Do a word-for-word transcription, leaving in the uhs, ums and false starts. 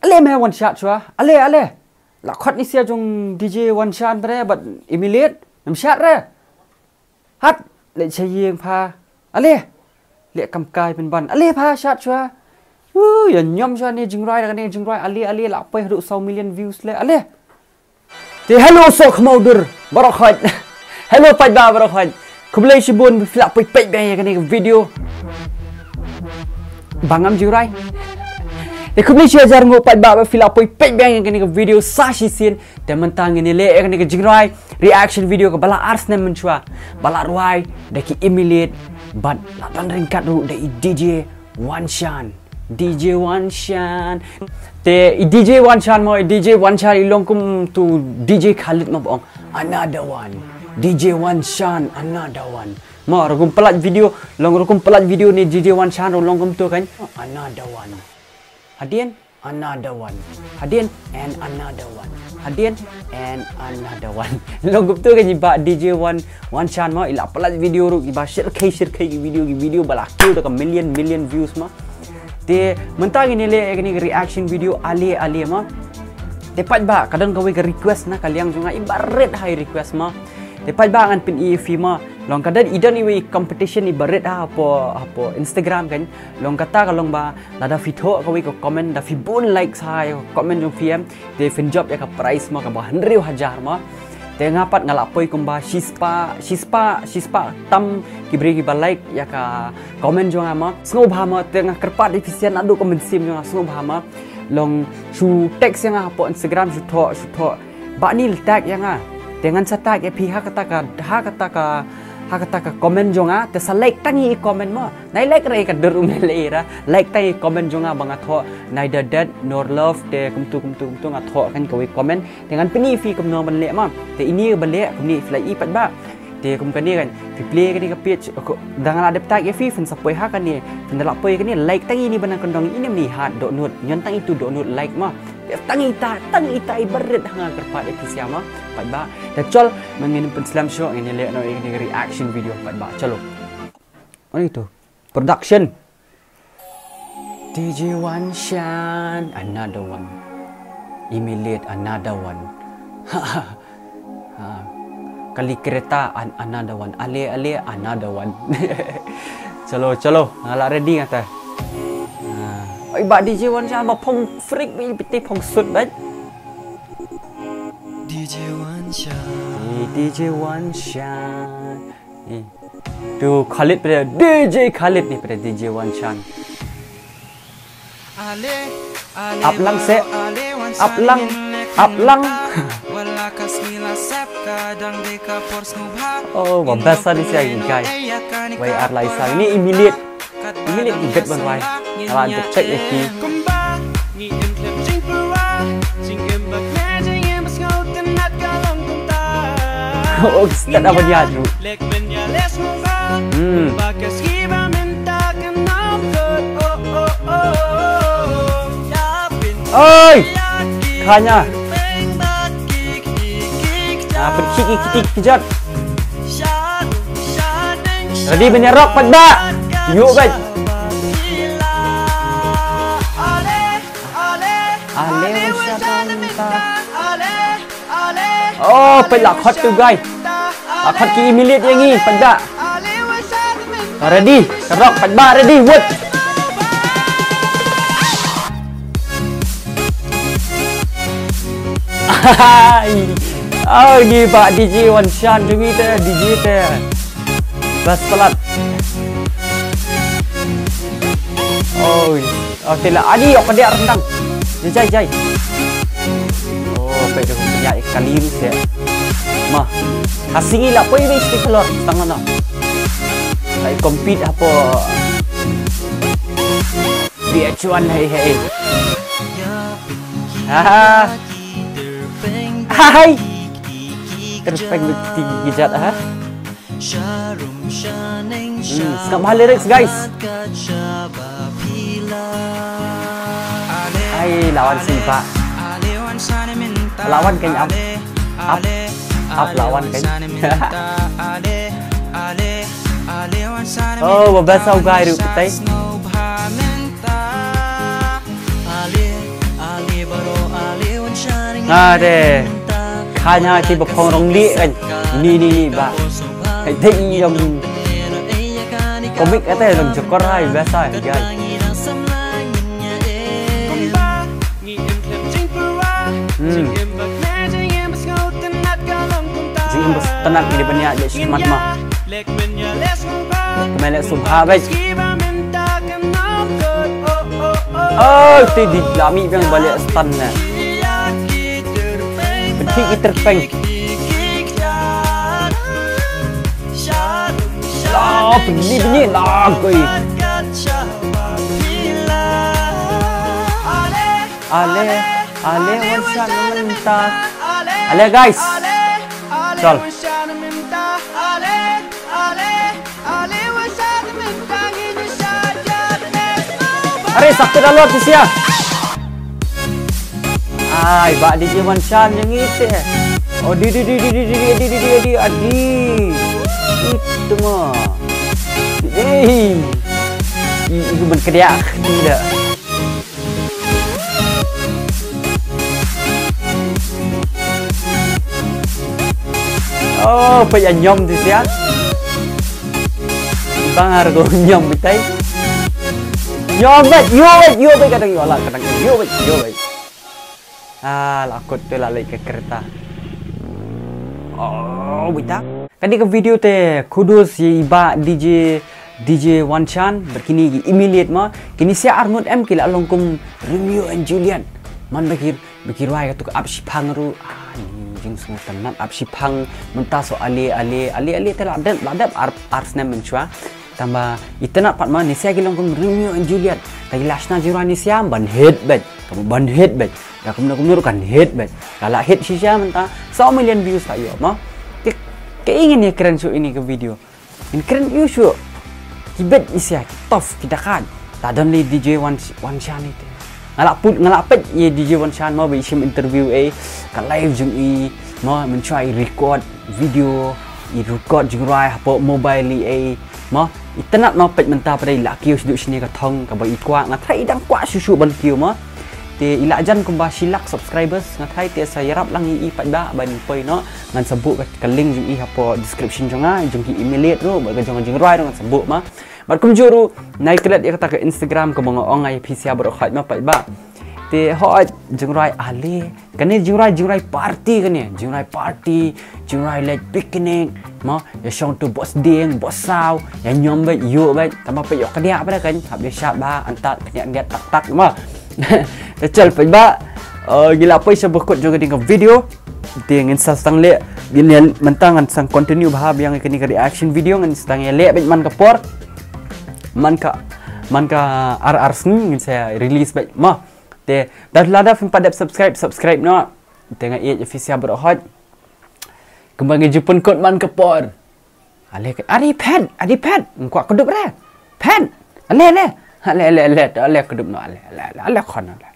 Ale me wan shad shuwa. Ale, ale. La khot ni sia jong D J Wan Shan bre, bad Imilet. Nam shad re. Hat, leh sha ïing pha. Ale. Leh kam kai pynban. Ale pha shad shuwa. Uh, ïa nyom shuwa ne jingrwai, ne jingrwai. Ale, ale, la poi haduh saw million views le. Ale. Te hello soh khmaw dur baroh khoit. Hello paidbah baroh khoit. Khublei shibun ba phi la poi peit biang ïa kane ka video. Ba ngam ju rai. Te khublei shi hajar nguh paidbah ba phi la poi peit biang ïa kane ka video sa shisien. Te mynta ngin ïa leh ïa kane ka jingrwai reaction video kaba la ar snem mynshuwa. Ba la rwai da ki Imilet bad la don ryngkat ruh da i D J Wan Shan. D J Wan Shan. Te i D J Wan Shan mo, i D J Wan Shan i long kum tu D J Khaled mo ba ong. Another one. D J Wan Shan, another one. Mo, ruh kum pynlait video, long ruh kum pynlait video ne D J Wan Shan ruh long kum tu kan. Another one. Hadien, another one. Hadien, and another one. Hadien, and another one. Long kum tu kan i bah D J Wan Wan Shan mo, i la pynlait video ruh, i ba shirkhei shirkhei ki video, ki video ba la kiew da ka million, million views mo. Te mynta ngin ïa leh ïa kane ka reaction video ale ale mo. Te paidbah, ka don kawei ka request na ka liang jong nga, i ba rit ha i request mo. Te paidbah ngan pyni ïa phi mo. Long ka don i don iwei i competition i ba rit ha hapoh, hapoh Instagram kan. Long kata ka long ba lada phi thoh kawei ka comment, da phi bun likes ha ïa ka comment jong phi em. Te phin jop ïa ka prize mo kaba hynriew hajar mo. Te nga pat nga la poi kumba shispah, shispah, shispah tam ki briew kiba like ïa ka comment jong nga mo. Sngewbha mo, te nga kyrpad ïa phi sien naduh ka mynsiem jong nga, sngewbha mo. Long shu text ïa nga hapoh Instagram, shu thoh, shu thoh. Bah Nil tag ïa nga. Te ngan sa tag ïa phi ha kata ka, ha kata ka, ha kata ka comment jong nga, te sa like tang ïa i comment mo. Nai like re ka dur um le ra. Like tang ïa i comment jong nga ba nga thoh. Neither dead nor love te kumtu kumtu kumtu nga thoh kan kawei comment. Te ngan pyni ïa phi kumno ban leh mo. Te ine ba leh kumne phi la i paidbah. Te kum kane kan phi play kane ka page. Ko, da nga la dep tag ïa phi phin sa poi ha kane. Phin da la poi kane like tang ine ba nang kyndong ine mni hat dohnud. Ñion tang itu dohnud like mo. Tang ita, tang ita i ba rit ha nga kyrpad ïa phi sia mo. Paidbah. Te chol, ma ngin pynslem shuh ngin ïa leh noh ïa kane ka reaction video paidbah. Chalo. Mana itu? Production. D J Wan Shan, another one. Imilet, another one. Ha, ha. Kali Kreta, an, another one. Ale, ale, another one. Chalo, chalo. Nga la ready nga ta. Ha. Oi, bah D J Wan Shan, ba phong freak, ba piti phong sut, ba. D J Wan Shan. Eh, D J Wan Shan. Eh. Tu Khalid pada D J Khalid ni pada D J Wan Shan. Aplang se. Aplang. Aplang. Oh, ba best sa ni sia guy. Wei ar lai sa ni Imilet. Imilet ki bet ban wai. Ala ante check ïa ki. Oh, start apa dia tu? Hmm. Oi! Khanya. Ah, berkiki kiti kijat. Ready ban ïa rock pat ba. Yu guys. Ale. Oh, peit la khot tu guys. La khot ki Imilet ïa ngi pat ba. Ready, rock pat ba, ready, wut. Ai. Oh, ni ba D J Wan Shan jong ngi te, D J te. Bas palat. Oh, oh, te la ani ok dia rendang. Jai, jai, jai. Oh, peit tu ïa kali ni se. Ma. Hasingi la poi ni sti kolor tang na. Ai compete hapo. Dia cuan hei hei. Ha. Hai. Terpeng tinggi jat ha. Hmm, sngap ha lyrics guys. Ai lawan si ba. Lawan kan ap. Ap. Ap lawan kan. Oh, ba best sa guy ru kitai. Ale, ale, Nga de. Kha nya ti ba phong rong li kan. Ni ni ni ba. Hai dei i dong. Komik ate dong jokor hai biasa gai. Hmm. Jing bas tenat ni di bania je smat ma. Kemele subha bai. Oh, ti di lami biang balik stan na. Penti iter peng. La, penti ni la koi. Ale, ale, wan shan mynta. Ale, guys. Chal. Are, sakit alot di sia. Ai, ba di je wan shan yang ite. Oh, di, di, di, adi. Itu mah. Hei. I, itu ban kediak. Tidak. Oh, peit ïa ñiom ti sia. Bang ar ko ñiom bitai. Ñiom beit, ïoh beit, ïoh beit, kadang ïoh lah, kadang ïoh beit, ïoh beit. Ah, la kot te la leit ka kereta. Oh, beit ta. Kane ka video te kudos ïa i bah D J, D J Wanshan, bad kine ki Emulate ma, kine sia arngut em ki la long kum Romeo and Juliet. Man ba ki, ba ki rwai katu ka ap shiphang ruh. Ah, ni jingsngewtynnat ap shiphang, mynta so ale, ale, ale, ale te la dep, la dep ar, ar snem mynshuwa. Tangba itynnat pat ma, ne sia ki long kum Romeo and Juliet. Te ki la shna jingrwai ne sia ban hit beit. Ka ban hit beit. Ka kumno kumno ruh kan hit beit. Ka la hit shisha mynta saw million views ta ïoh ma. Te, te ngin ïa kren shuh ïa kane ka video. Ngin kren ïa shuh. Ki beit ne sia, ki tough, ki dakat. Ta don lei D J Wan, Wanshan ite. Nga la put, nga la peit ïa D J Wanshan ma ba i shim interview eh. Ka live jong i ma, mynshuwa i record video, i record jingrwai hapoh mobile i eh. Ma, itynnat ma peit mynta pat i la kiew shaduh shane ka thong kaba i kwah, nga tharai i dang kwah shuh shuh ban kiew ma. Te i la jan kumba shi lak subscribers, nga tharai te sa ïarap lang ïa i pat ba ban poi noh, ngan sa buh ka, ka link jong i hapoh description jong nga, jong ki Emulate ruh, bad ka jong ka jingrwai ruh ngan sa buh ma. Bad kumjuh ruh, nai klet ïa kata ka Instagram kaba nga ong ïa phi sia baroh khoit ma pat ba. Te hooid jingrwai ale, kane jingrwai, jingrwai party kane, jingrwai party, jingrwai leit picnic, ma, ïa shong tu bos dieng, bos saw, ïa ñiom beit, ïoh beit, tangba peit ïoh kadiah bad kan, hap ïa shad ba, antat kadiah ngiat tak tak, ma. Te chal peit ba, eh, ngi la poi sha ba kut jong kane ka video, te ngin sa sdang leh, ngin ïa mynta ngan sa continue bha biang kane ka reaction video, ngin sdang ïa leh beit man ka por, man ka, man ka ar ar sngi ngin sa release beit, ma. Te, da lada phim pat dep subscribe, subscribe noh. Te nga ïeit ïa phi sia baroh khoit. Kumba ngi ju pynkut man ka por. Ale ka, are phet, are phet. Ngin kwah kdup re. Phet. Ale, ale. Ale, ale, ale. Ale kdup noh, ale, ale, ale, ale khon, ale.